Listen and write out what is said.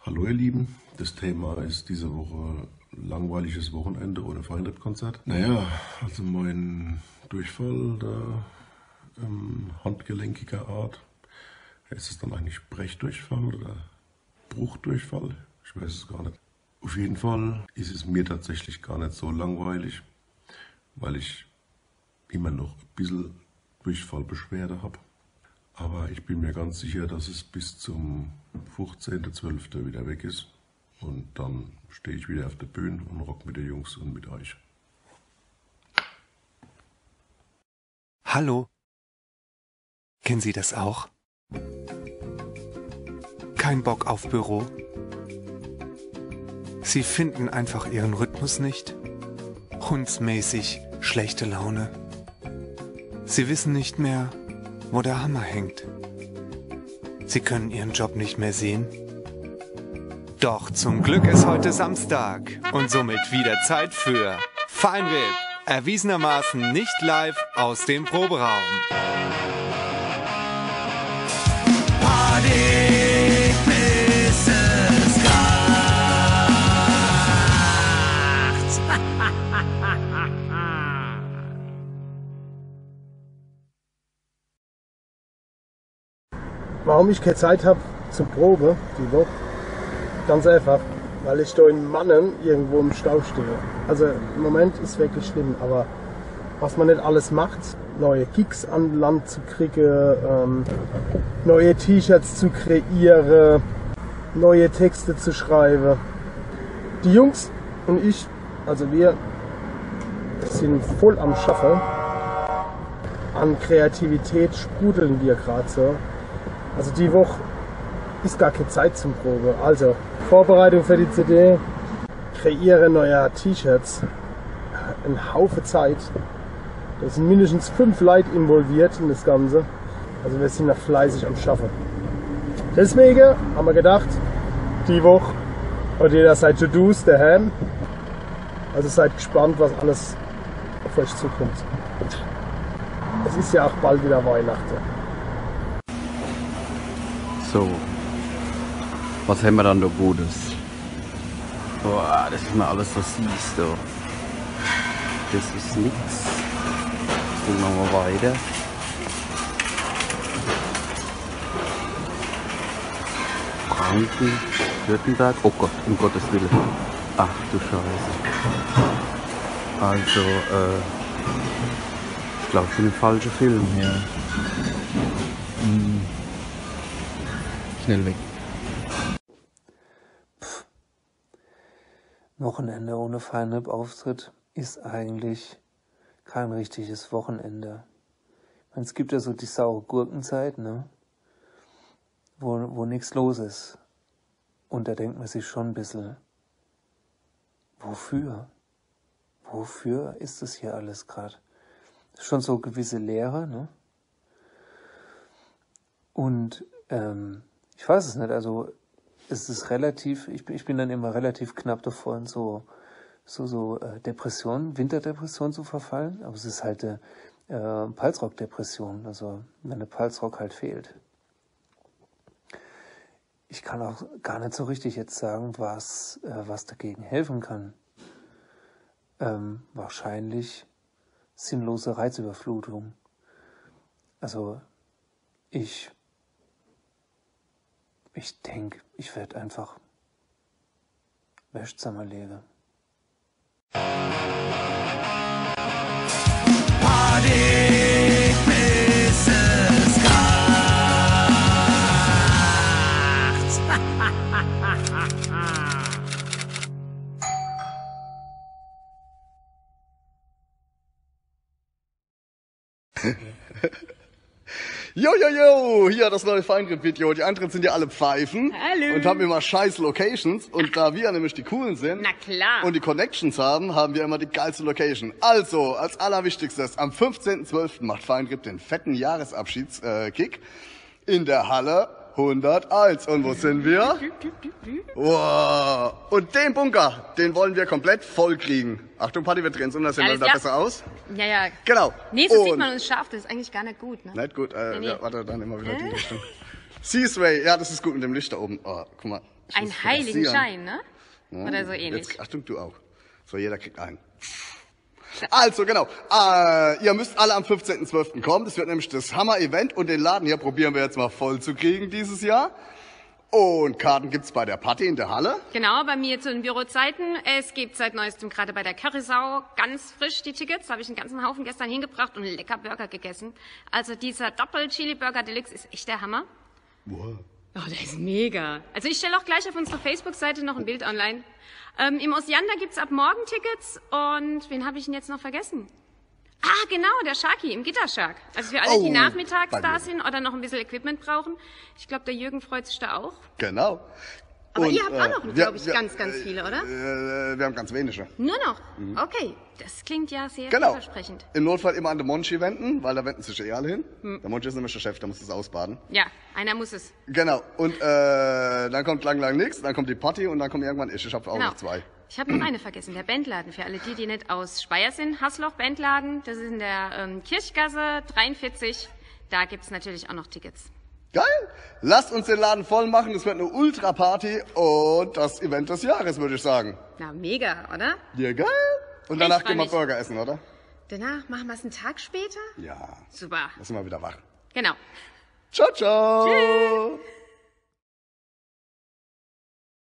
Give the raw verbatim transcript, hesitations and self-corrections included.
Hallo ihr Lieben, das Thema ist diese Woche langweiliges Wochenende ohne Feinripp-Konzert. Naja, also mein Durchfall da ähm, handgelenkiger Art, ist es dann eigentlich Brechdurchfall oder Bruchdurchfall? Ich weiß es gar nicht. Auf jeden Fall ist es mir tatsächlich gar nicht so langweilig, weil ich immer noch ein bisschen Durchfallbeschwerde habe. Aber ich bin mir ganz sicher, dass es bis zum fünfzehnten zwölften wieder weg ist. Und dann stehe ich wieder auf der Bühne und rock mit den Jungs und mit euch. Hallo. Kennen Sie das auch? Kein Bock auf Büro? Sie finden einfach Ihren Rhythmus nicht? Hundsmäßig schlechte Laune? Sie wissen nicht mehr, wo der Hammer hängt. Sie können Ihren Job nicht mehr sehen. Doch zum Glück ist heute Samstag und somit wieder Zeit für Feinripp. Erwiesenermaßen nicht live aus dem Proberaum. Warum ich keine Zeit habe zum Probe die Woche? Ganz einfach, weil ich da in Mannen irgendwo im Stau stehe. Also im Moment ist wirklich schlimm, aber was man nicht alles macht, neue Gigs an Land zu kriegen, ähm, neue T-Shirts zu kreieren, neue Texte zu schreiben. Die Jungs und ich, also wir, sind voll am Schaffe. An Kreativität sprudeln wir gerade so. Also die Woche ist gar keine Zeit zum Probe. Also Vorbereitung für die C D, Kreiere neuer T-Shirts, ein Haufe Zeit. Da sind mindestens fünf Leute involviert in das Ganze. Also wir sind noch fleißig am Schaffe. Deswegen haben wir gedacht, die Woche hat jeder seine To-Dos daheim. Also seid gespannt, was alles auf euch zukommt. Es ist ja auch bald wieder Weihnachten. So, was haben wir dann da Gutes? Boah, das ist mir alles so süß, du. Das ist nix. Dann machen wir weiter. Brandenburg, Württemberg. Oh Gott, um Gottes Willen. Ach du Scheiße. Also, äh, ich glaube, ich bin im falschen Film hier. Hm. Schnell weg. Wochenende ohne Feinripp-Auftritt ist eigentlich kein richtiges Wochenende. Ich meine, es gibt ja so die saure Gurkenzeit, ne? Wo, wo nichts los ist. Und da denkt man sich schon ein bisschen, wofür? Wofür ist das hier alles gerade? Schon so gewisse Leere, ne? Und ähm, ich weiß es nicht, also es ist relativ, ich, ich bin dann immer relativ knapp davor, in so, so, so äh, Depressionen, Winterdepressionen zu verfallen, aber es ist halt äh, äh, Palzrock-Depression, also wenn der Palzrock halt fehlt. Ich kann auch gar nicht so richtig jetzt sagen, was, äh, was dagegen helfen kann. Ähm, wahrscheinlich sinnlose Reizüberflutung. Also ich, ich denke, ich werde einfach Wäsch zusammenlegen. Jo, jo, jo, hier das neue Feinripp-Video. Die anderen sind ja alle Pfeifen Hallo. Und haben immer scheiß Locations. Und da wir nämlich die Coolen sind Na klar. Und die Connections haben, haben wir immer die geilste Location. Also, als allerwichtigstes, am fünfzehnten zwölften macht Feinripp den fetten Jahresabschieds-Kick in der Halle hunderteins. Und wo sind wir? Wow. Und den Bunker, den wollen wir komplett voll kriegen. Achtung, Party, wir drehen uns um, das sieht da besser aus. Ja, ja. Genau. Nee, so sieht man uns scharf, das ist eigentlich gar nicht gut, ne? Nicht gut, äh, nee, nee. Ja, warte, dann immer wieder die Richtung. Siehst, Ray, ja, das ist gut mit dem Licht da oben. Oh, guck mal. Ich Ein muss Heiligenschein, fokussieren. Ne? Oder so ähnlich. Jetzt, Achtung, du auch. So, jeder kriegt einen. Also, genau. Äh, ihr müsst alle am fünfzehnten zwölften kommen. Das wird nämlich das Hammer-Event und den Laden hier probieren wir jetzt mal voll zu kriegen dieses Jahr. Und Karten gibt's bei der Party in der Halle. Genau, bei mir zu den Bürozeiten. Es gibt seit neuestem gerade bei der Currysau ganz frisch die Tickets. Da habe ich einen ganzen Haufen gestern hingebracht und lecker Burger gegessen. Also dieser Doppel-Chili-Burger Deluxe ist echt der Hammer. Wow. Oh, der ist mega. Also ich stelle auch gleich auf unsere Facebook-Seite noch ein Bild online. Ähm, im Osiander gibt's ab morgen Tickets und wen habe ich denn jetzt noch vergessen? Ah, genau, der Sharky im Gittershark. Also für alle, Oh, die nachmittags bei da mir. Sind oder noch ein bisschen Equipment brauchen. Ich glaube, der Jürgen freut sich da auch. Genau. Aber Und, ihr habt äh, auch noch, wir- glaube ich, wir- ganz, ganz viele, oder? Äh, wir haben ganz wenige. Nur noch? Okay, das klingt ja sehr Genau. vielversprechend. Im Notfall immer an den Monchi wenden, weil da wenden sich eh alle hin. Hm. Der Monchi ist nämlich der Chef, der muss das ausbaden. Ja, einer muss es. Genau. Und äh, dann kommt lang, lang nix, dann kommt die Party und dann kommt irgendwann ich. Ich habe auch Genau. Noch zwei. Ich habe noch eine vergessen, der Bandladen. Für alle die, die nicht aus Speyer sind, Hassloch Bandladen, das ist in der ähm, Kirchgasse dreiundvierzig. Da gibt's natürlich auch noch Tickets. Geil. Lasst uns den Laden voll machen. Es wird eine Ultra-Party und das Event des Jahres, würde ich sagen. Na, mega, oder? Ja, geil. Und danach freu gehen wir mich. Burger essen, oder? Danach machen wir's einen Tag später. Ja. Super. Lass mal wieder wach. Genau. Ciao, ciao.